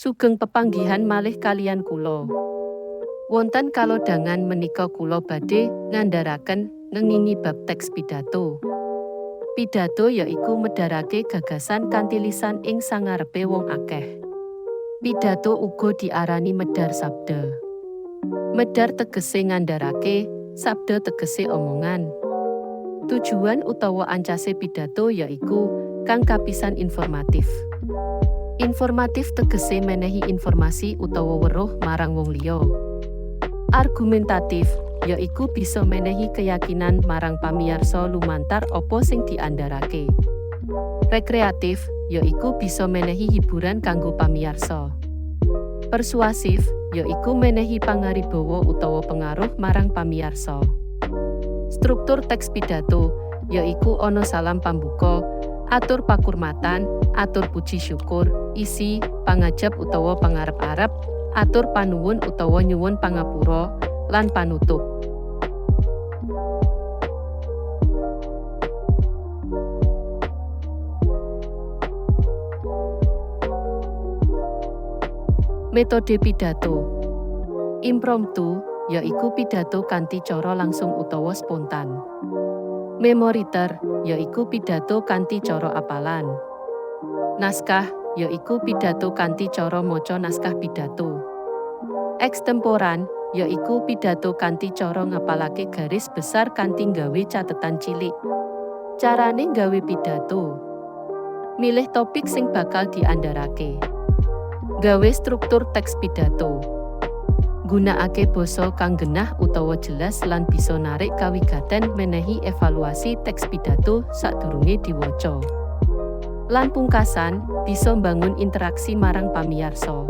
Sugeng pepanggihan malih kaliyan kula. Wonten kalodhangan menika kula badhe ngandharaken ngengingi bab teks pidato. Pidato yaiku medharake gagasan kanthi lisan ing sangarepe wong akeh. Pidato uga diarani medhar sabda. Medhar tegese ngandharake, sabda tegese omongan. Tujuan utawa ancase pidato yaiku kang kapisan informatif. Informatif tegese menehi informasi utawa weruh marang wong liya. Argumentatif yaiku bisa menehi keyakinan marang pamiyarsa lumantar apa sing diandharake. Rekreatif yaiku bisa menehi hiburan kanggo pamiyarsa. Persuasif yaiku menehi pangaribawa utawa pengaruh marang pamiyarsa. Struktur teks pidato yaiku ana salam pambuka, atur pakurmatan, atur puji syukur, isi, pangajap utawa pangarep-arep, atur panuwun utawa nyuwun pangapura, lan panutup. Metode pidato. Impromptu yaiku pidato kanthi cara langsung utawa spontan. Memoriter yaiku pidato kanthi cara apalan. Naskah yaiku pidato kanthi cara maca naskah pidato. Ekstemporan yaiku pidato kanthi cara ngapalake garis besar kanthi nggawe catetan cilik. Carane nggawe pidato. Milih topik sing bakal diandharake. Gawe struktur teks pidato. Gunakake basa kang genah utawa jelas lan bisa narik kawigaten menehi evaluasi teks pidato sadurunge diwaca. Lan pungkasan, bisa mbangun interaksi marang pamiyarsa.